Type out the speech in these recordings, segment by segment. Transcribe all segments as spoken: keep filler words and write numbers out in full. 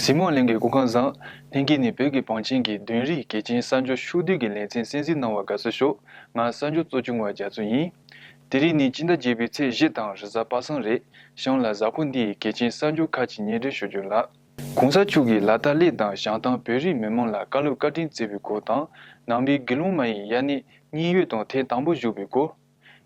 གཟིགས་མོ་གླིང་གི་སྐུ་ཁམས་བཟང་། ལྷན་རྒྱས་ནས་བོད་ཀྱི་བང་ཆེན་གྱི་བདུན་རིགས་གལ་ཆེན་གསར་འབྱོར་ཤོག་དུས་ཀྱི་ལེ་ཚན་གསན་གཟིགས་གནང་བར་དགའ་བསུ་ཞུ། ང་གསར་འབྱོར་གཙོ་སྐྱོང་བ་རྒྱ་མཚོ་ཡིན། དེ་རིང་ནི་སྤྱི་ཟླ་བརྒྱད་པའི་ཚེས་བཞི་དང་རེས་གཟའ་པ་སངས་རེད། གཤམ་ལ་གཟའ་འཁོར་འདིའི་གལ་ཆེན་གསར་འབྱོར་ཁག་ཅིག་སྙན་སྒྲོན་ཞུ་རྒྱུ་ལགས། གོང་ས་མཆོག་གིས་ལ་དྭགས་གླེ་དང་བྱང་ཐང་བོད་རིགས་མི་མང་ལ་བཀའ་སློབ་བཀའ་དྲིན་བསྩལ་བའི་སྐོར་དང་། ནང་པའི་དགེ་སློང་མ་ཡི་དབྱར་གནས་མཉན་ཡོད་དང་ཐེངས་དང་པོ་བཞུགས་པའི་སྐོར།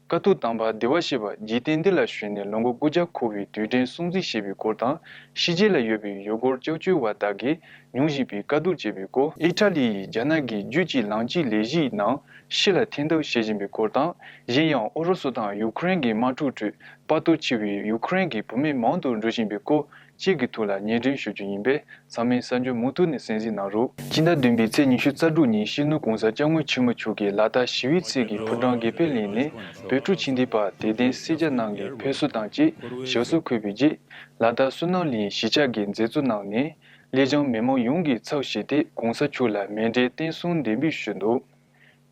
བཀའ་ཐུབ་དམ་པ་བདེ་བར་གཤེགས་པ་འཇིག་རྟེན་འདི་ལ་བྱོན་ནས་ལོ་ངོ་དགུ་བརྒྱ་འཁོར་བའི་དུས་དྲན་སྲུང་བརྩི་ཞེས་པའི་སྐོར་དང་། ཕྱི་རྒྱལ་ལ་ཡོད་པའི་ཡུལ་སྐོར་སྐྱབས་བཅོལ་བ་དག་གིས་མྱོང་བཞིན་པའི་དཀའ་སྡུག་བཅས་པའི་སྐོར། ཨི་ཊ་ལི་ཡིས་རྒྱ་ནག་གི་རྒྱུད་གཅིག་ལམ་གཅིག་ལས་གཞིའི་ནང་ཕྱི་ལ་འཐེན་ཐབས་བྱེད་བཞིན་པའི་སྐོར་དང་། གཞན་ཡང་ཨུ་རུ་སུ་དང་ཡུ་ཁུ་རེན་གྱི་དམག་འཁྲུག་ཁྲོད་དཔའ་བརྟུལ་ཆེ་བའི་ཡུ་ཁུ་རེན་གྱི་བུད་མེད་མང་དུ་འགྲོ་བཞིན་པའི་སྐོར་བཅས་ཀྱི་ཐོག་ལ་སྙན་སྒྲོན་ཞུ་རྒྱུ་ཡིན་པས། ཚང་མས་གསར་འགྱུར་མུ་མཐུད་ནས་གསན་གཟིགས་གནང་རོགས། སྤྱི་ཟླ་བདུན་པའི་ཚེས་ཉི་ཤུ་རྩ་དྲུག་ཉིན་སྤྱི་ནོར་༸གོང་ས་༸སྐྱབས་མགོན་ཆེན་པོ་མཆོག་གིས་ལ་དྭགས་ཞི་བའི་ཚལ་གྱི་ཕོ་བྲང་དགེ་འཕེལ་གླིང་ནས་བོད་ཕྲུག་ཕྱི་འཐེན་པ་དད་ལྡན་སེར་སྐྱ་རྣམས་ཀྱི་ཕེབས་བསུ་དང་བཅས་ཞབས་སོར་འཁོད་པའི་རྗེས། ལ་དྭགས་བསོད་ནམས་གླིང་གཞིས་ཆགས་ཀྱི་མཛད་གཙོ་རྣམས་ནས་གླེ་རྒྱང་མི་མང་ཡོངས་ཀྱི་ཚབ་བྱས་ཏེ་༸གོང་ས་མཆོག་ལ་མཎྜལ་རྟེན་གསུམ་འདེགས་འབུལ་ཞུས་འདུག།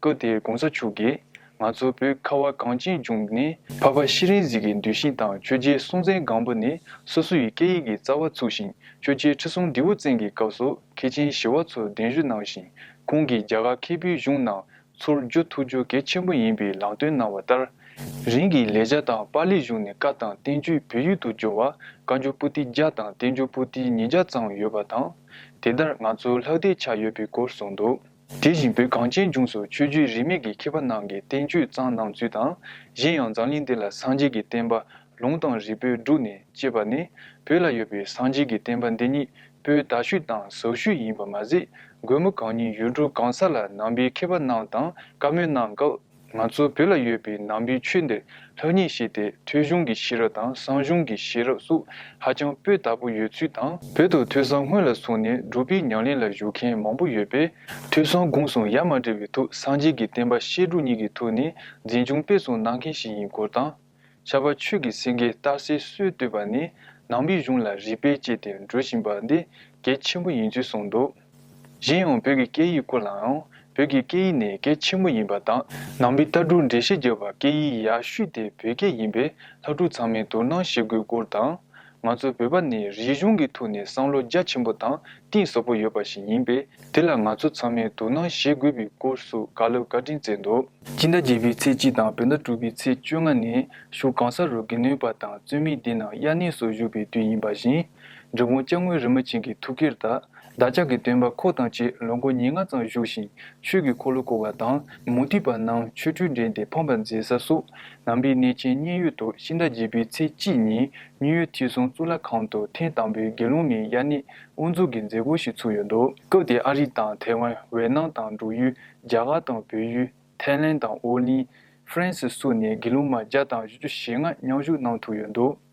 སྐབས་དེར་༸གོང་ས་མཆོག་གིས། ང་ཚོ་བོད་ཁ་བ་གངས་ཅན་ལྗོངས་ནས་འཕགས་པ་ཤྲི་རིན་འཛིན་གྱི་གདུལ་ཞིང་དང་ཆོས་རྒྱལ་སྲོང་བཙན་སྒམ་པོ་ནས་སོ་སོ་ཡི་སྐད་ཡིག་གི་རྩ་བ་ཚུགས་ཤིང་། ཆོས་རྒྱལ་ཁྲི་སྲོང་ལྡེའུ་བཙན་གྱི་སྐབས་སུ་མཁན་ཆེན་ཞི་བ་འཚོ་གདན་ཞུ་གནང་ཞིང་། ཁོང་གིས་རྒྱ་གར་མཁས་པའི་གཞུང་རྣམས་ཚུར་བསྒྱུར་ཐུབ་རྒྱུ་གལ་ཆེན་པོ་ཡིན་པའི་ལམ་སྟོན་གནང་བ་ལྟར། རིང་གི་ལས་བྱ་དང་པཱ་ལིའི་གཞུང་ནས་བཀའ་དང་བསྟན་བཅོས་བོད་ཡིག་ཏུ་བསྒྱུར་བར་བཀའ་འགྱུར་པོ་ཏི་བརྒྱ་དང་བསྟན་འགྱུར་པོ་ཏི་ཉིས་བརྒྱ་ཙམ་ཡོད་པ་དང་། དེ་ལྟར་ང་ཚོའི་ལྷག་བསྡད་ཆགས་ཡོད་པའི་སྐོར་གསུངས་འདུག། དེ་བཞིན་བོད་གངས་ཅན་ལྗོངས་སུ་ཆོས་བརྒྱུད་རིས་མེད་ཀྱི་མཁས་པ་རྣམས་ཀྱིས་བསྟན་བཅོས་བརྩམས་གནང་ཚུལ་དང་། གཞན་ཡང་འཛམ་གླིང་འདི་ལ་སངས་རྒྱས་ཀྱི་བསྟན་པ་ལུང་དང་རིགས་པས་བསྒྲུབས་ནས་ཅེས་པ་ནི། བོད་ལ་ཡོད་པའི་སངས་རྒྱས་ཀྱི་བསྟན་པ་འདི་ཉིད་བོད་དར་ཤུལ་དང་ཟབ་ཤུལ་ཡིན་པ་མ་ཟད། མགོན་པོ་གང་ཉིད་ཡུལ་གྲུ་གང་ས་ལ་ནང་པའི་མཁས་པ་རྣམས་དང་བཀའ་མོལ་གནང་སྐབས། ང་ཚོ་བོད་ལ་ཡོད་པའི་ནང་པའི་ཆོས་འདིར་ལྷབ་གཉེར་བྱས་ཏེ། ཐོས་གཞུང་གི་ཤེས་རབ་དང་གསང་གཞུང་གི་ཤེས་རབ་སོགས་ཧ་ཅང་སྤུས་དག་པོ་ཡོད་ཚུལ་དང་། བོད་དུ་ཐོས་བསམ་སྔོན་ལ་སོང་ནས་སྒྲུབ་པའི་ཉམས་ལེན་ལ་ཞུགས་མཁན་མང་པོ་ཡོད་པས། ཐོས་བསམ་སྒོམ་གསུམ་ཡ་མ་བྲལ་བའི་ཐོག་སངས་རྒྱས་ཀྱི་བསྟན་པ་བཤད་སྒྲུབ་གཉིས་ཀྱི་ཐོག་ནས་འཛིན་སྐྱོང་སྤེལ་གསུམ་གནང་མཁན་ཞིག་ཡིན་སྐོར་དང་། ཆར་པ་ཆོས་ཀྱི་སེང་གེ་རྟགས་གསལ་སྲོལ་བཏོད་པ་ནས་ནང་པའི་གཞུང་ལ་རིགས་པས་དཔྱད་དེ་འགྲོ་བཞིན་པ་འདི་གལ་ཆེན་པོ་ཡིན་ཚུལ་གསུངས་འདུག། གཞན་ཡང་བོད་ཀྱི་སྐད་ཡིག་སྐོར་ལའང་། བོད་ཀྱི་སྐད་ཡིག་ནི་གལ་ཆེན་པོ་ཡིན་པ་དང་། ནང་པའི་ལྟ་གྲུབ་འགྲེལ་བཤད་བརྒྱབ་པ་སྐད་ཡིག་ཡག་ཤོས་དེ་བོད་སྐད་ཡིན་པས། སློབ་ཕྲུག་ཚང་མས་དོ་སྣང་བྱེད་དགོས་སྐོར་དང་། ང་ཚོ་བོད་པ་ནི་རིག་གཞུང་གི་ཐོག་ནས་བསམ་བློ་རྒྱ་ཆེན་པོ་དང་གཏིང་ཟབ་པོ་ཡོད་པ་ཞིག་ཡིན་པས། དེ་ལ་ང་ཚོ་ཚང་མས་དོ་སྣང་བྱེད་དགོས་པའི་སྐོར་སོགས་བཀའ་སློབ་བཀའ་དྲིན་བསྩལ་འདུག། སྤྱི་ཟླ་བརྒྱད་པའི་ཚེས་གཅིག་དང་བོད་ཟླ་དྲུག་པའི་ཚེས་བཅོ་ལྔ་ནས་ཕྱོགས་གང་ས་རུ་དགེ་འདུན་པ་དང་བཙུན་མའི་སྡེ་རྣམས་དབྱར་གནས་སུ་བཞུགས་པའི་དུས་ཡིན་པ་བཞིན། འབྲི་གུང་སྐྱབས་མགོན་རིན་པོ་ཆེ་གི་ཐུགས་བསྐྱེད་ལྟར། བདག་ཅག་གི་སྟོན་པ་འཁོར་དང་བཅས་ལོ་ངོ་ཉེར་ལྔ་ཙམ་བཞུགས་ཤིང་ཆོས་ཀྱི་འཁོར་ལོ་བསྐོར་བ་དང་། མུ་སྟེགས་པ་རྣམས་ཆོ་འཕྲུལ་འགྲན་ཏེ་ཕམ་པར་མཛད་ས་སོགས། ནང་པའི་གནས་ཆེན་མཉན་ཡོད་དུ་ཕྱི་ཟླ་བརྒྱད་པའི་ཚེས་གཅིག་ཉིན་མཉན་ཡོད་ཐོས་བསམ་གཙུག་ལག་ཁང་དུ་ཐེངས་དང་པོའི་དགེ་སློང་མའི་དབྱར་གནས་དབུ་འཛུགས་ཀྱི་མཛད་སྒོ་ཞིག་ཚུགས་ཡོད་འདུག། སྐབས་དེར་ཨ་རི་དང་ཐའེ་ཝན། ཝེ་ནམ་དང་འབྲུག་ཡུལ། རྒྱ་གར་དང་བལ་ཡུལ། ཐའི་ལེན་དང་ཨོ་གླིང་། ཧྥ་རན་སི་སོགས་ནས་དགེ་སློང་མ་བརྒྱ་དང་བཞི་བཅུ་ཞེ་ལྔ་མཉམ་ཞུགས་གནང་ཐུབ་ཡོད་འདུག།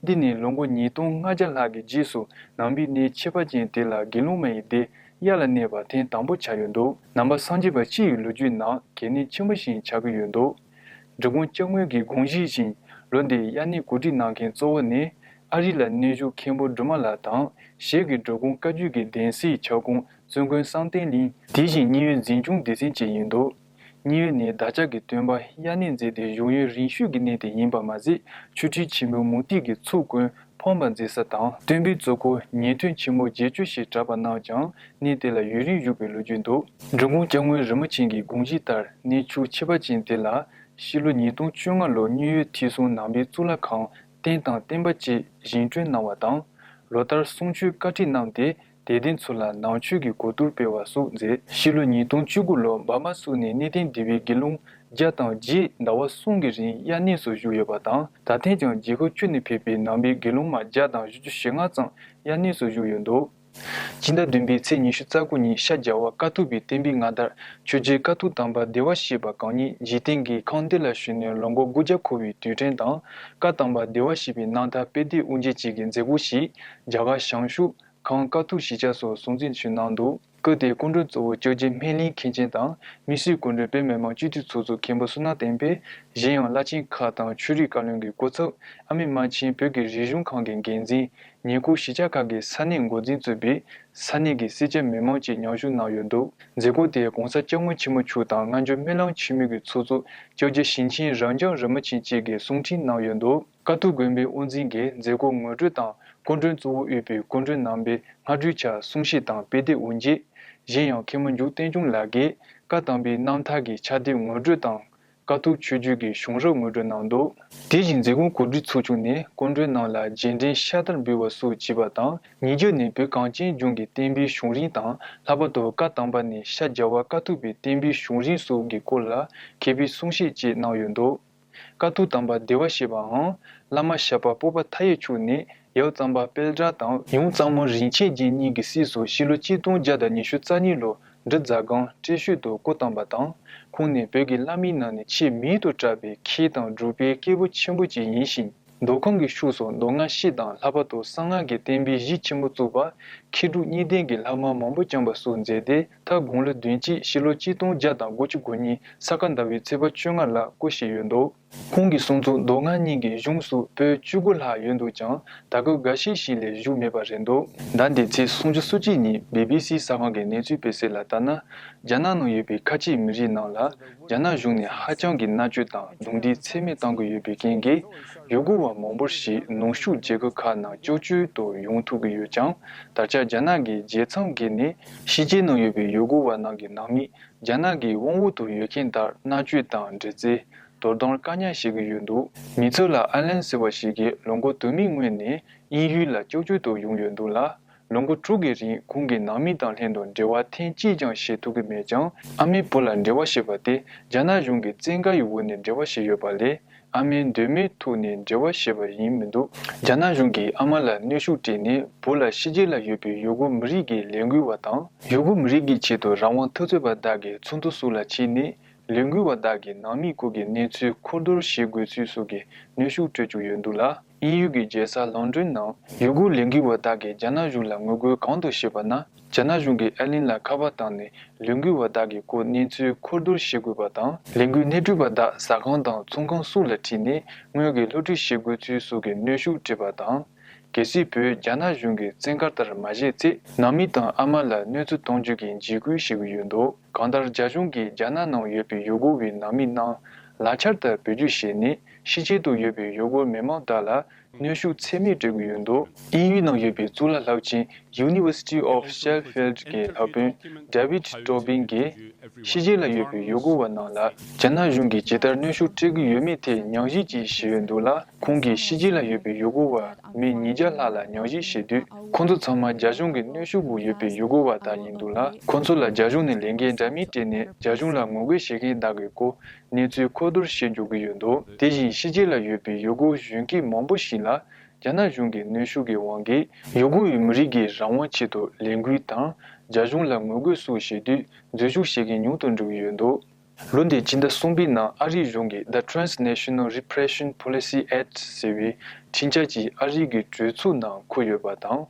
འདི་ནི་ལོ་ངོ་ཉིས་སྟོང་ལྔ་བརྒྱ་ལྷག་གི་རྗེས་སུ་ནང་པའི་གནས་ཁྱད་པར་ཅན་དེ་ལ་དགེ་སློང་མ་ཡི་སྡེ་དབྱར་ལ་གནས་པ་ཐེངས་དང་པོ་ཆགས་ཡོད་འདུག། ནང་པ་སངས་རྒྱས་པ་སྤྱི་ཡི་ལོ་རྒྱུས་ནང་གལ་གནད་ཆེན་པོ་ཞིག་ཆགས་ཀྱི་ཡོད་འདུག། འབྲི་གུང་སྐྱབས་མགོན་གྱི་དགོངས་གཞི་བཞིན། ལོ་འདིའི་དབྱར་གནས་གོ་སྒྲིག་གནང་མཁན་གཙོ་བོ་ནི། ཨ་རི་ལ་གནས་བཞུགས་མཁན་པོ་སྒྲོལ་མ་ལགས་དང་། ཞལ་གྱི་འབྲི་གུང་བཀའ་བརྒྱུད་ཀྱི་གདན་སའི་ཁྱབ་ཁོངས་བཙུན་དགོན་བསམ་གཏན་གླིང་། དེ་བཞིན་མཉན་ཡོད་འཛིན་སྐྱོང་སྡེ་ཚན་བཅས་ཡིན་འདུག། མཉན་ཡོད་ནི་བདག་ཅག་གི་སྟོན་པ་དབྱར་གནས་མཛད་དེ་བཞུགས་ཡུན་རིང་ཤོས་ཀྱི་གནས་དེ་ཡིན་པ་མ་ཟད། ཆོ་འཕྲུལ་ཆེན་པོའི་མུ་སྟེགས་ཀྱི་ཚོགས་ཀུན་ཕམ་པར་མཛད་ས་དང་། སྟོན་པའི་གཙོ་འཁོར་ཉན་ཐོས་ཆེན་མོ་བརྒྱད་ཅུ་ཞེས་གྲགས་པ་རྣམས་ཀྱང་གནས་དེ་ལ་ཡུན་རིང་བཞུགས་པའི་ལོ་རྒྱུས་འདུག། འབྲི་གུང་སྐྱབས་མགོན་རིན་པོ་ཆེ་གི་དགོངས་གཞི་ལྟར་གནས་མཆོག་ཁྱད་པར་ཅན་དེ་ལ། ཕྱི་ལོ་ཉིས་སྟོང་བཅོ་ལྔ་ལོར་མཉན་ཡོད་ཐོས་བསམ་ནང་པའི་གཙུག་ལག་ཁང་རྟེན་དང་བརྟེན་པ་བཅས་བཞེངས་སྐྲུན་གནང་བ་དང་། ལོ་ལྟར་གསུང་ཆོས་བཀའ་ཁྲིད་གནང་སྟེ། དད་ལྡན་ཚོ་ལ་ནང་ཆོས་ཀྱི་གོ་བསྡུར་སྤེལ་བ་སོགས་མཛད། ཕྱི་ལོ་ཉིས་སྟོང་བཅུ་དགུ་ལོར་འབར་མ་སོགས་ནས་གནས་བརྟན་སྡེ་པའི་དགེ་སློང་བརྒྱ་དང་བརྒྱད་ཟླ་བ་གསུམ་གྱི་རིང་དབྱར་གནས་སུ་བཞུགས་ཡོད་པ་དང་། ད་ཐེངས་ཀྱང་རྒྱལ་ཁབ་ཕྱོགས་ནས་ཕེབས་པའི་ནང་པའི་དགེ་སློང་མ་བརྒྱ་དང་བཞི་བཅུ་ཞེ་ལྔ་ཙམ་དབྱར་གནས་སུ་བཞུགས་ཡོད་འདུག། སྤྱི་ཟླ་བདུན་པའི་ཚེས་ཉི་ཤུ་རྩ་དགུ་ཉིན་ཤར་རྒྱལ་བ་ཀཿཐོག་པའི་བསྟན་པའི་མངའ་བདག་ཆོས་རྗེ་ཀཿཐོག་དམ་པ་བདེ་བར་གཤེགས་པ་གང་ཉིད་འཇིག་རྟེན་གྱི་ཁམས་འདི་ལ་བྱོན་ནས་ལོ་ངོ་དགུ་བརྒྱ་འཁོར་བའི་དུས་དྲན་དང་། བཀའ་དམ་པ་བདེ་བར་གཤེགས་པའི་རྣམ་ཐར་དཔེ་དེབ་དབུ་འབྱེད་བཅས་ཀྱི་མཛད་སྒོ་ཞིག་རྒྱ་གར་བྱང་ཕྱོགས་ཁམས་ཀཿཐོག་གཞིས་ཆགས་སུ་སྲུང་བརྩི་ཞུས་གནང་འདུག། སྐབས་དེར་སྐུ་མགྲོན་གཙོ་བོ་ལྕགས་རྗེ་སྨན་གླིང་མཁན་ཆེན་དང་། དམིགས་བསལ་སྐུ་མགྲོན་བོད་མི་མང་སྤྱི་འཐུས་ཚོགས་གཙོ་མཁན་པོ་བསོད་ནམས་བསྟན་འཕེལ། གཞན་ཡང་བླ་ཆེན་ཁག་དང་ཆོས་རིག་བཀའ་བློན་གྱི་སྐུ་ཚབ། ཨ་མེ་རྨ་ཆེན་བོད་ཀྱི་རིག་གཞུང་ཁང་གི་འགན་འཛིན། ཉེ་འཁོར་གཞིས་ཆགས་ཁག་གི་ས་གནས་འགོ་འཛིན་གཙོས་པའི་ས་གནས་ཀྱི་སེར་སྐྱ་མི་མང་བཅས་མཉམ་ཞུགས་གནང་ཡོད་འདུག། མཛད་སྒོ་དེར་༸གོང་ས་༸སྐྱབས་མགོན་ཆེན་པོ་མཆོག་དང་སྔ་འགྱུར་སྨོན་ལམ་ཆེན་མོའི་གི་ཚོགས་གཙོ་ལྕགས་རྗེ་ཞིང་ཆེན་རབ་འབྱམས་རིན་པོ་ཆེ་བཅས་ཀྱིས་གསུང་འཕྲིན་གནང་ཡོད་འདུག། ཀཿཐོག་དགོན་པའི་དབུ་འཛིན་གྱིས་མཛད་སྒོ་ངོ་སྤྲོད་དང་ སྐུ་མགྲོན་གཙོ་བོ་དབུས་པའི་སྐུ་མགྲོན་རྣམ་པས་སྔ་དྲོའི་ཆར་གསུང་བཤད་དང་དཔེ་དེབ་དབུ་འབྱེད། གཞན་ཡང་མཁན་པོ་འཇུ་བསྟན་སྐྱོང་ལགས་ཀྱིས་བཀའ་དམ་པའི་རྣམ་ཐར་གྱི་ཕྱག་དེབ་ངོ་སྤྲོད་དང་། དཀའ་ཐུབ་ཆོས་བརྒྱུད་ཀྱི་བྱུང་རབས་ངོ་སྤྲོད་གནང་འདུག་དེ་བཞིན་མཛད་སྒོ་གོ་སྒྲིག་ཚོགས་ཆུང་ནས་སྐུ་མགྲོན་རྣམས་ལ་རྗེས་དྲན་ཤ་དར་འབུལ་བ་སོགས་བྱས་པ་དང་། ཉིན་རྒྱུན་ནས་བོད་གངས་ཅན་ལྗོངས་ཀྱི་བསྟན་པའི་བྱུང་རིམ་དང་། ལྷག་པར་དུ་བཀའ་དམ་པ་ནས་ཤར་རྒྱལ་བ་དཀའ་ཐུབ་པའི་བསྟན་པའི་བྱུང་རིམ་སོགས་ཀྱི་སྐོར་ལ་མཁས་པའི་གསུང་བཤད་བཅས་གནང་ཡོད་འདུག་དཀའ་ཐུབ་དམ་པ་བདེ་བར་གཤེགས་པའམ་བླ་མ་ཞབས་པ་སྤོབས་པ་མཐའ་ཡས་མཆོག་ནི་ཡབ་གཙང་པ་དཔལ་གྲགས་དང་ཡུམ་གཙང་མོ་རིན་ཆེན་རྒྱན་གཉིས་ཀྱི་སྲས་སུ་ཕྱི་ལོ་གཅིག་སྟོང་བརྒྱ་དང་ཉི་ཤུ་རྩ་གཉིས་ལོར་འབྲི་རྫ་སྒང་བཀྲས་ཤོད་དུ་སྐུ་བལྟམས་པ་དང་། ཁོང་ནི་བོད་ཀྱི་བླ་མའི་ནང་ནས་ཆེས་མིང་དུ་གྲགས་པའི་མཁས་དང་གྲུབ་པའི་སྐྱེས་བུ་ཆེན་པོ་ཅིག་ཡིན་ཞིང་། མདོ་ཁམས་ཀྱི་ཕྱོགས་སུ་མདོ་སྔགས་སྤྱི་དང་ལྷག་པར་དུ་གསང་སྔགས་ཀྱི་བསྟན་པའི་གཞི་ཆེན་པོ་བཙུགས་པ། མཁས་གྲུབ་གཉིས་ལྡན་གྱི་ལྷ་མོ་མང་པོ་བསྐྱངས་པ་སོགས་མཛད་དེ། མཐར་དགུང་ལོ་བདུན་ཅུ་ཕྱི་ལོ་གཅིག་སྟོང་བརྒྱ་དང་དགུ་བཅུ་གོ་གཉིས་ས་ག་ཟླ་བའི་ཚེས་པ་བཅོ་ལྔ་ལ་སྐུ་གཤེགས་ཡོད་འདུག་ཁོང་གིས་གསུངས་ཚུལ་མདོ་སྔགས་གཉིས་ཀྱི་གཞུང་སོགས་པོད་བཅུ་དགུ་ལྷག་ཡོད་འདུག་ཀྱང་། ད་སྐབས་འགའ་ཤས་ཤིག་ལས་བཞུགས་མེད་པ་རེད་འདུག་ཟླ་འདིའི་ཚེས་སུམ་ཅུ་སོ་གཅིག་ཉིན་བི་བི་སི་གསར་ཁང་གི་གནས་ཚུལ་སྤེལ་གསལ་ལ་ལྟར་ན། རྒྱ་ནག་ནང་ཡོད་པའི་ཁ་ཆེའི་མི་རིགས་རྣམས་ལ་རྒྱ་ནག་གཞུང་ནས་ཧ་ཅང་གི་མནར་གཅོད་དང་རྡུང་རྡེག་ཚད་མེད་བཏང་གི་ཡོད་པའི་རྐྱེན་གྱིས། ཡུ་གུར་བ་མང་པོ་ཞིག་ནུབ་ཕྱོགས་རྒྱལ་ཁབ་ཁག་ནང་སྐྱོབ་བཅོལ་དུ་ཡོང་ཐུབ་ཀྱི་ཡོད་ཀྱང་། ད་ཆ་རྒྱ་ནག་གི་རྒྱལ་མཚམས་བརྒལ་ནས་ཕྱི་རྒྱལ་ནང་ཡོད་པའི་ཡུ་གུར་བ་རྣམས་ཀྱི་ནང་མི་རྒྱ་ནག་གི་དབང་འོག་ཏུ་ཡོད་མཁན་ལྟར་མནར་གཅོད་དང་འདྲི་རྩད། དོ་དམ་བཀག་ཉར་བྱེད་ཀྱི་ཡོད་འདུག་མི་ཚོ་ལ་ཨ་ལན་ཟེར་བ་ཞིག་གིས་ལོ་འཁོར་དུ་མའི་སྔོན་ནས་དབྱིན་ཡུལ་ལ་སྐྱོབ་བཅོལ་དུ་ཡོང་ཡོད་འདུག་ལ། ལོ་འཁོར་དྲུག་གི་རིང་ཁོང་གི་ནང་མི་དང་ལྷན་དུ་འབྲེལ་བ་ཐེངས་གཅིག་ཀྱང་བྱེད་ཐུབ་ཀྱི་མེད་ཀྱང་། ཨ་མའི་བུ་ལ་འབྲེལ་བ་བྱས་པ་དེ་རྒྱ་ནག་གཞུང་གི་བཙན་བཀའ་ཡི་འོག་ནས་འབྲེལ་བ་བྱས་ཡོད་པ་ལས། ཨ་མའི་འདོད་མོས་ཐོག་ནས་འབྲེལ་བ་བྱས་པ་ཡིན་མི་འདུག་རྒྱ་ནག་གཞུང་གིས་ཨ་མ་ལ་གནོན་ཤུགས་སྤྲད་ནས་བུ་ལ་ཕྱི་རྒྱལ་ལ་ཡོད་པའི་ཡུ་གུར་མི་རིགས་ཀྱི་ལས་འགུལ་བ་དང་། ཡུ་གུར་མི་རིགས་ཀྱི་ཆེད་དུ་རང་དབང་འཐབ་རྩོད་པ་དག་གི་ཚོགས་འདུ་སོགས་ལ་ཕྱིན་ནས། ལས་འགུལ་བ་དག་གི་ནང་མིའི་སྐོར་གྱི་གནས་ཚུལ་མཁོ་བསྡུར་བྱེད་དགོས་ཚུལ་སོགས་ཀྱི་གནོན་ཤུགས་སྤྲོད་བཅུག་ཡོད་འདུག་ལ། དབྱིན་ཡུལ་གྱི་རྒྱལ་ས་ལོན་ཌོན་ནང་ཡུ་གུར་ལས་འགུལ་བ་དག་གིས་རྒྱ་ནག་གཞུང་ལ་ངོ་རྒོལ་གང་དུ་བྱས་པ་ན། རྒྱ་ནག་གཞུང་གིས་ཨ་ལན་ལ་ཁ་པར་བཏང་ནས་ལས་འགུལ་བ་དག་གི་སྐོར་གནས་ཚུལ་མཁོ་བསྡུར་བྱེད་དགོས་པ་དང་། ལས་འགུལ་སྣེ་ཁྲིད་པ་དག་ཟ་ཁང་དང་ཚོང་ཁང་སོགས་ལ་ཁྲིད་ནས་དངུལ་གྱི་སློབ་ཁྲིད་བྱེད་དགོས་ཚུལ་སོགས་ཀྱི་གནོན་ཤུགས་སྤྲད་པ་དང་། གལ་སྲིད་བོད་རྒྱ་ནག་གཞུང་གི་བཙན་བཀའ་ལྟར་མ་བྱས་ཚེ། ནང་མི་དང་ཨ་མ་ལ་གནོད་འཚེ་གཏོང་རྒྱུ་གི་འཇིགས་སྐུལ་བྱེད་ཀྱི་ཡོད་འདུག་གང་ལྟར་རྒྱ་གཞུང་གིས་རྒྱ་ནག་ནང་ཡོད་པའི་ཡུ་གུར་བའི་ནང་མི་རྣམས་ལག་ཆར་ལྟར་བེད་སྤྱོད་བྱས་ནས་ཕྱི་རྒྱལ་དུ་ཡོད་པའི་ཡུ་གུར་མི་མང་དག་ལ་གནོན་ཤུགས་ཚད་མེད་སྤྲད་ཀྱི་ཡོད་འདུག་དབྱིན་ཡུལ་ནང་ཡོད་པའི་གཙུག་ལག་སློབ་ཆེན་University of Sheffield གྱི་ལྷག་དཔོན་David Tobin གྱིས། ཕྱི་རྒྱལ་ལ་ཡོད་པའི་ཡུ་གུར་བ་རྣམས་ལ་རྒྱ་ནག་གཞུང་གིས་ཇི་ལྟར་གནོན་ཤུགས་སྤྲད་ཀྱི་ཡོད་མེད་ཐད་ཉམས་ཞིབ་ཅིག་བྱས་ཡོད་འདུག་ལ། ཁོང་གིས་ཕྱི་རྒྱལ་ལ་ཡོད་པའི་ཡུ་གུར་བ་མི་ཉིས་བརྒྱ་ལྷག་ལ་ཉམས་ཞིབ་བྱས་དུས། ཁོང་ཚོ་ཚང་མ་རྒྱ་གཞུང་གི་གནོན་ཤུགས་འོག་ཡོད་པའི་ཡུ་གུར་བ་དག་ཡིན་འདུག་ལ། ཁོང་ཚོ་ལ་རྒྱ་གཞུང་ནས་ལས་འགན་འདྲ་མིན་སྤྲད་ནས་རྒྱ་གཞུང་ལ་ངོ་རྒོལ་བྱེད་མཁན་དག་གི་སྐོར་གནས་ཚུལ་མཁོ་བསྡུར་བྱེད་འཇུག་གི་ཡོད་འདུག་དེ་བཞིན་ཕྱི་རྒྱལ་ལ་ཡོད་པའི་ཡུ་གུར་གཞོན་སྐྱེས་མང་པོ་ཞིག་ལ། རྒྱ་ནག་གཞུང་གི་གནོན་ཤུགས་ཀྱི་དབང་གིས་ཡུ་གུར་བའི་མི་རིགས་ཀྱི་རང་དབང་ཆེད་དུ་ལས་འགུལ་དང་རྒྱ་གཞུང་ལ་ངོ་རྒོལ་སོགས་བྱེད་དུས་འཛུལ་ཞུགས་བྱེད་མཁན་ཉུང་དུ་འགྲོ་གི་ཡོད་འདུག་ལོ་འདིའི་སྤྱི་ཟླ་གསུམ་པའི་ནང་ཨ་རིའི་གཞུང་གིས་The Transnational Repression Policy Act ཟེར་བའི་ཁྲིམས་འཆར་ཅིག་ཨ་རིའི་གྲོས་ཚོགས་ནང་འཁུར་ཡོད་པ་དང་།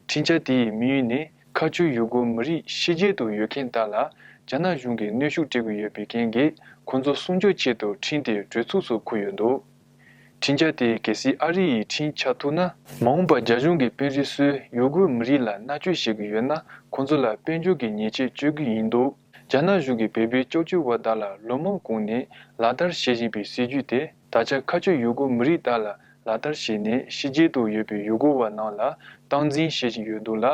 ཁྲིམས་འཆར་དེའི་དམིགས་ཡུལ་ནི་ཁ་ཆེ་ཡུ་གུར་མི་རིགས་ཕྱི་རྒྱལ་དུ་ཡོད་མཁན་དག་ལ་རྒྱ་ནག་གཞུང་གིས་གནོན་ཤུགས་སྤྲད་ཀྱི་ཡོད་པའི་རྐྱེན་གྱིས་ཁོང་ཚོ་སྲུང་སྐྱོབ་ཆེད་དུ་ཁྲིམས་དེ་གྲོས་ཚོགས་སུ་འཁུར་ཡོད་འདུག་ཁྲིམས་འཆར་དེ་གལ་སྲིད་ཨ་རི་ཡིས་ཁྲིམས་ཆགས་ཐུབ་ན། མ་འོངས་པར་རྒྱ་གཞུང་གིས་དཔོན་རིགས་ཚོས་ཡུ་གུར་མི་རིགས་ལ་མནར་གཅོད་བྱེད་ཀྱི་ཡོད་ན། ཁོང་ཚོ་ལ་དཔལ་འབྱོར་གྱི་ཉེས་ཆད་གཅོད་ཀྱི་ཡིན་འདུག་རྒྱ་ནག་གཞུང་གིས་བོད་པའི་སྐྱབས་བཅོལ་བ་དག་ལ་ལོ་མང་གོང་ནས་ལག་བསྟར་བྱེད་བཞིན་པའི་སྲིད་ཇུས་དེ། ད་ཆ་ཁ་ཆེ་ཡུ་གུར་མི་རིགས་དག་ལ་ལག་བསྟར་བྱས་ནས་ཕྱི་རྒྱལ་དུ་ཡོད་པའི་ཡུ་གུར་བ་རྣམས་ལ་སྟངས་འཛིན་བྱེད་བཞིན་ཡོད་འདུག་ལ།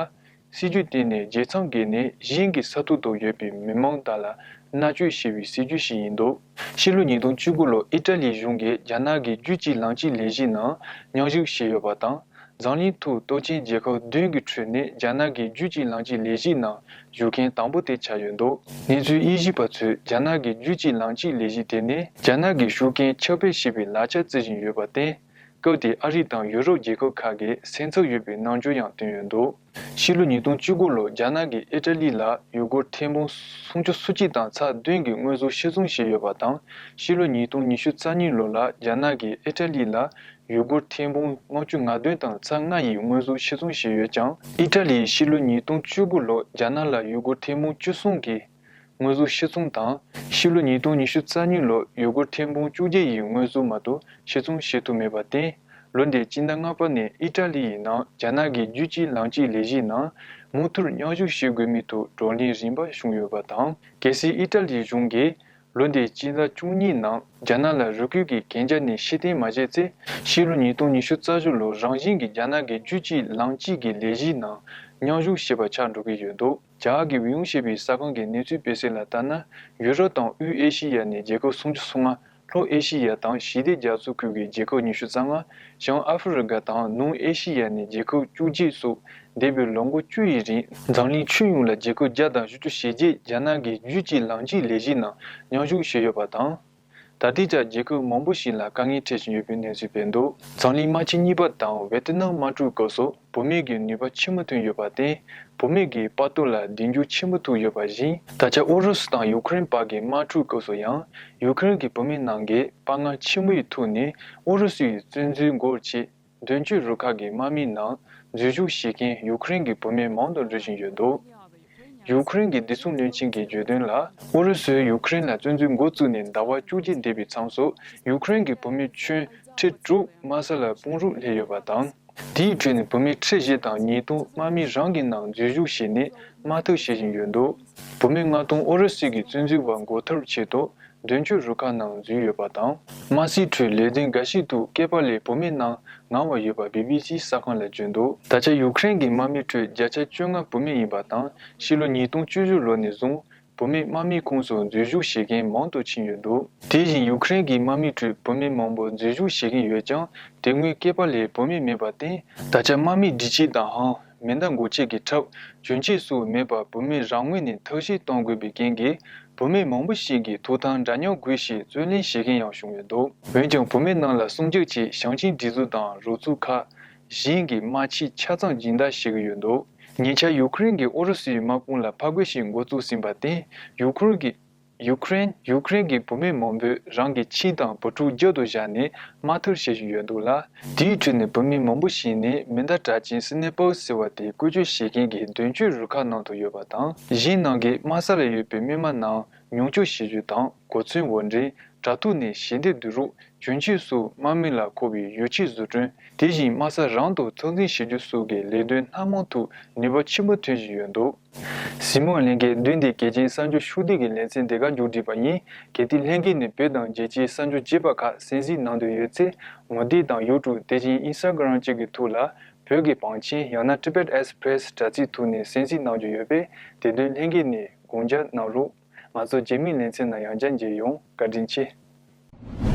སྲིད་ཇུས་དེ་ནི་རྒྱལ་མཚམས་བརྒལ་ནས་གཞན་གྱི་ས་ཐོག་ཏུ་ཡོད་པའི་མི་མང་དག་ལ་མནར་གཅོད་བྱེད་པའི་སྲིད་ཇུས་ཤིག་ཡིན་འདུག་ཕྱི་ལོ་ཉིས་སྟོང་བཅུ་དགུ་ལོར་ཨི་ཊ་ལིའི་གཞུང་གིས་རྒྱ་ནག་གི་རྒྱུད་གཅིག་ལམ་གཅིག་ལས་གཞི་ནང་མཉམ་ཞུགས་བྱས་ཡོད་པ་དང་། འཛམ་གླིང་ཐོག་སྟོབས་ཆེན་རྒྱལ་ཁབ་བདུན་གྱི་ཁྲོད་ནས་རྒྱ་ནག་གི་རྒྱུད་གཅིག་ལམ་གཅིག་ལས་གཞི་ནང་ཞུགས་མཁན་དང་པོ་དེ་ཆགས་ཡོད་འདུག་གནས་ཚུལ་དབྱེ་ཞིབ་པ་ཚོས་རྒྱ་ནག་གི་རྒྱུད་གཅིག་ལམ་གཅིག་ལས་གཞི་དེ་ནི་རྒྱ་ནག་གི་ཤུགས་རྐྱེན་ཁྱབ་སྤེལ་བྱེད་པའི་ལག་ཆ་བརྩི་བཞིན་ཡོད་པར་བརྟེན། སྐབས་དེར་ཨ་རི་དང་ཡུ་རོབ་རྒྱལ་ཁབ་ཁག་གིས་སེམས་འཚབ་ཡོད་པའི་རྣམ་འགྱུར་ཡང་བསྟན་ཡོད་འདུག་ཕྱི་ལོ་ཉིས་སྟོང་བཅུ་དགུ་ལོར་རྒྱ་ནག་གིས་ཨི་ཊ་ལི་ལ་ཡུ་གུར་ཐེར་འབུམ་སུམ་ཅུ་སོ་གཅིག་དང་ཚེག་བདུན་གྱི་དངོས་ཟོག་ཕྱིར་ཚོང་བྱས་ཡོད་པ་དང་། ཕྱི་ལོ་ཉིས་སྟོང་ཉི་ཤུ་རྩ་གཉིས་ལོ་ལ་རྒྱ་ནག་གིས་ཨི་ཊ་ལི་ལ་ཡུ་གུར་ཐེར་འབུམ་ལྔ་བཅུ་ང་བདུན་དང་ཚེག་ལྔ་ཡི་དངོས་ཟོག་ཕྱིར་ཚོང་བྱས་ཡོད་ཀྱང་། ཨི་ཊ་ལིས་ཕྱི་ལོ་ཉིས་སྟོང་བཅུ་དགུ་ལོར་རྒྱ་ནག་ལ་ཡུ་གུར་ཐེར་འབུམ་བཅུ་གསུམ་གྱི་དངོས་ཟོག་ཕྱིར་ཚོང་དང་། ཕྱི་ལོ་ཉིས་སྟོང་ཉི་ཤུ་རྩ་གཉིས་ལོར་ཡུ་གུར་ཐེར་འབུམ་བཅོ་བརྒྱད་ཡི་དངོས་ཟོག་མ་གཏོགས་ཕྱིར་ཚོང་བྱེད་ཐུབ་མེད་པར་བརྟེན། ལོ་འདིའི་སྤྱི་ཟླ་ལྔ་པ་ནས་ཨི་ཊ་ལི་ཡི་ནང་རྒྱ་ནག་གི་རྒྱུད་གཅིག་ལམ་གཅིག་ལས་གཞིའི་ནང་མུ་མཐུད་མཉམ་ཞུགས་བྱེད་དགོས་མིན་ཐོག་བགྲོ་གླེང་རིམ་པ་བྱུང་ཡོད་པ་དང་། གལ་སྲིད་ཨི་ཊ་ལིའི་གཞུང་གིས་ ལོ་འདིའི་སྤྱི་ཟླ་བཅུ་གཉིས་ནང་རྒྱ་ནག་ལ་རུས་རྒྱུད་ཀྱི་གན་རྒྱ་ནས་ཕྱིར་འཐེན་མ་བྱས་ཚེ། ཕྱི་ལོ་ཉིས་སྟོང་ཉི་ཤུ་རྩ་བཞི་ལོར་རང་བཞིན་གྱིས་རྒྱ་ནག་གི་རྒྱུད་གཅིག་ལམ་གཅིག་གི་ལས་གཞིའི་ནང་མཉམ་ཞུགས་བྱེད་པ་ཆགས་འགྲོ་གི་ཡོད་འདུག་རྒྱ་གར་གྱི་ཝི་ཡུང་ཞེས་པའི་ས་ཁང་གི་གནས་ཚུལ་སྤེལ་གསལ་ལ་ལྟར་ན། ཡུ་རོབ་དང་དབུས་ཨེ་ཤི་ཡ་ནས་རྒྱལ་ཁབ་སུམ་ཅུ་སོ་ལྔ། ལྷོ་ཨེ་ཤི་ཡ་དང་ཞི་བདེ་རྒྱ་མཚོ་ཁུལ་གྱི་རྒྱལ་ཁབ་ཉི་ཤུ་རྩ་ལྔ། བྱང་ཨ་ཧྥེ་རི་ཁ་དང་ནུབ་ཨེ་ཤི་ཡ་ནས་རྒྱལ་ཁབ་བཅུ་གཅིག་སོགས། འདས་པའི་ལོ་ངོ་བཅུ་ཡི་རིང་འཛམ་གླིང་ཁྱོན་ཡོངས་ལ་རྒྱལ་ཁབ་བརྒྱ་དང་བཞི་བཅུ་ཞེ་བརྒྱད་རྒྱ་ནག་གི་རྒྱུད་གཅིག་ལམ་གཅིག་ལས་གཞིའི་ནང་མཉམ་ཞུགས་བྱས་ཡོད་པ་དང་། ད་ལྟའི་ཆར་རྒྱལ་ཁབ་མང་པོ་ཞིག་ལ་དཀའ་ངལ་འཕྲད་བཞིན་ཡོད་པའི་གནས་ཚུལ་སྤེལ་འདུག་འཛམ་གླིང་དམག་ཆེན་གཉིས་པ་དང་ཝེ་ཏི་ནམ་དམག་འཁྲུག་སྐབས་སུ་བུད་མེད་ཀྱི་ནུས་པ་ཆེན་པོ་ཐོན་ཡོད་པར་བརྟེན། བུད་མེད་ཀྱི་དཔའ་སྟོབས་ལ་གདེང་འཇོག་ཆེན་པོ་ཐོབ་ཡོད་པ་བཞིན། ད་ཆ་ཨུ་རུ་སུ་དང་ཡུ་ཁུ་རེན་བར་གྱི་དམག་འཁྲུག་སྐབས་སུ་ཡང་ཡུ་ཁུ་རེན་གྱི་བུད་མེད་རྣམས་ཀྱིས་དཔའ་ངར་ཆེན་པོ་ཡི་ཐོག་ནས་ཨུ་རུ་སུ་ཡི་བཙན་འཛུལ་འགོག་ཆེད། མདུན་སྐྱོད་རུ་ཁག་གི་དམག་མིའི་ནང་འཛུལ་ཞུགས་བྱེད་མཁན་ཡུ་ཁུ་རེན་གྱི་བུད་མེད་མང་དུ་འགྲོ་བཞིན་ཡོད་འདུག་ཡུ་ཁུ་རེན་གྱི་བདེ་སྲུང་བློན་ཆེན་གྱིས་བརྗོད་དོན་ལ། ཨུ་རུ་སུས་ཡུ་ཁུ་རེན་ལ་བཙན་འཛུལ་འགོ་བཙུགས་ནས་ཟླ་བ་བཅུ་གཅིག་འདས་པའི་མཚམས་སུ། ཡུ་ཁུ་རེན་གྱི་བུད་མེད་ཁྱོན་ཁྲི་དྲུག་དམག་ས་ལ་དཔུང་རོགས་སླེབས་ཡོད་པ་དང་། དེའི་ཁྲོད་ནས་བུད་མེད་ཁྲི་བཞི་དང་ཉིས་སྟོང་དམག་མི་རང་གི་ནང་འཛུལ་ཞུགས་བྱས་ནས་དམག་འཐབ་བྱེད་བཞིན་ཡོད་འདུག་བུད་མེད་ལྔ་སྟོང་ཨུ་རུ་སུ་གི་བཙན་འཛུལ་བ་འགོག་ཐབས་ཆེད་དུ། མདུན་སྐྱོད་རུ་ཁག་ནང་འཛུལ་ཡོད་པ་དང་། དམག་སའི་ཁྲོད་ལས་དོན་འགའ་ཞིག་ཏུ་སྐེད་པ་ལས་བུད་མེད་རྣམས་ངར་བ་ཡོད་པ་བི་བི་སི་གསར་ཁང་ལ་བརྗོད་འདུག་ད་ཆ་ཡུ་ཁུ་རེན་གྱི་དམག་མིའི་ཁྲོད་བརྒྱ་ཆ་བཅོ་ལྔ་བུད་མེད་ཡིན་པ་དང་། ཕྱི་ལོ་ཉིས་སྟོང་བཅུ་བཞི་ལོ་ནས་བཟུང་བུད་མེད་དམག་མིའི་ཁོངས་སུ་འཛུལ་ཞུགས་བྱེད་མཁན་མང་དུ་ཕྱིན་ཡོད་འདུག་དེ་བཞིན་ཡུ་ཁུ་རེན་གྱི་དམག་མིའི་ཁྲོད་བུད་མེད་མང་པོ་འཛུལ་ཞུགས་བྱེད་ཀྱིན་ཡོད་ཀྱང་། དེ་སྔོན་སྐེད་པ་ལས་བུད་མེད་མེད་པར་བརྟེན། ད་ཆ་དམག་མིའི་སྒྲིག་ཆས་དང་ཧང་མེ་མདའ་འགོག་ཆས་ཀྱི་ཁྲབ་གྱོན་ཆས་སོགས་མེད་པར་བུད་མེད་རང་ངོས་ནས་ཐབས་ཤེས་གཏོང་དགོས་པའི་རྐྱེན་གྱིས། བུད་མེད་མང་པོ་ཞིག་གིས་ཐོབ་ཐང་འདྲ་མཉམ་དགོས་ཞེས་རྩོད་ལེན་བྱེད་མཁན་ཡང་བྱུང་ཡོད་འདུག་འོན་ཀྱང་བུད་མེད་རྣམས་ལ་སྲུང་སྐྱོབ་ཆེད་ཞིང་ཆེན་སྒྲིག་འཛུགས་དང་རོགས་ཚོགས་ཁག་གཞན་གྱིས་དམག་ཆས་ཆ་ཚང་སྦྱིན་བདག་བྱེད་ཀྱི་ཡོད་འདུག་ཉེ་ཆར་ཡུ་ཁུ་རེན་གྱིས་ཨུ་རུ་སུའི་དམག་དཔུང་ལ་ཕར་རྒོལ་ཞིག་འགོ་བཙུགས་ཟིན་པར་བརྟེན། ཡུ་ཁུ་རེན་གྱི་ཡུ་ཁུ་རེན། ཡུ་ཁུ་རེན་གྱི་བུད་མེད་མང་པོས་རང་གི་ཁྱིམ་དང་བུ་ཕྲུག་རྒྱབ་ཏུ་བཞག་ནས་དམག་འཐབ་བྱེད་བཞིན་ཡོད་འདུག་ལ། དེའི་ཁྲོད་ནས་བུད་མེད་མང་པོ་ཞིག་ནི་མེ་མདའ་གྲགས་ཅན་སི་ནེ་པར་ཟེར་བ་དེ་བཀོལ་སྤྱོད་བྱེད་མཁན་གྱི་མདུན་སྐྱོད་རུ་ཁག་ནང་དུ་ཡོད་པ་དང་། གཞན་རྣམས་ཀྱིས་དམག་ས་ལ་ཡོད་པའི་མི་མང་རྣམས་མྱོང་སྐྱོབ་བྱེད་རྒྱུ་དང་། གོ་མཚོན་འོར་འདྲེན། དྲ་ཐོག་ནས་ཞལ་འདེབས་བསྡུ་རུབ། གྱོན་ཆས་སོགས་དམག་མི་ལ་མཁོ་བའི་ཡོ་བྱད་བཟོ་སྐྲུན། དེ་བཞིན་དམག་ས་རང་དུ་ཚོད་འཛིན་བྱེད་རྒྱུ་སོགས་ཀྱི་ལས་དོན་སྣ་མང་ཐོག་ནུས་པ་ཆེན་པོ་ཐོན་བཞིན་ཡོད་འདུག་གཟིགས་མོ་བ་ལྷན་རྒྱས། བདུན་དེ་གལ་ཆེན་གསར་འགྱུར་ཤོག་ལྡེབ་ཀྱི་ལེ་ཚན་དེ་ག་མཇུག་བསྒྲིལ་བ་ཡིན། གལ་ཏེ་ལྷན་རྒྱས་ནས་བོད་དང་རྒྱལ་སྤྱིའི་གསར་འགྱུར་རྒྱས་པ་ཁག་གསན་གཟིགས་གནང་འདོད་ཡོད་ཚེ། མུ་ཏིག་དང་ཡུ་ཊུབ་དེ་བཞིན་ཨིན་སི་ཊ་གྷི་རམ་བཅས་ཀྱི་ཐོག་ལ་བོད་ཀྱི་བང་ཆེན་ཡང་ན་Tibet Express དྲ་ཚིགས་ཐོག་ནས་གསན་གཟིགས་གནང་རྒྱུ་ཡོད་པས། དེ་དོན་ལྷན་རྒྱས་ནས་དགོངས་འཇགས་གནང་རོགས། ང་ཚོ་རྗེས་མའི་ལེ་ཚན་ནང་ཡང་བསྐྱར་མཇལ་ཡོང་། བཀའ་དྲིན་ཆེ།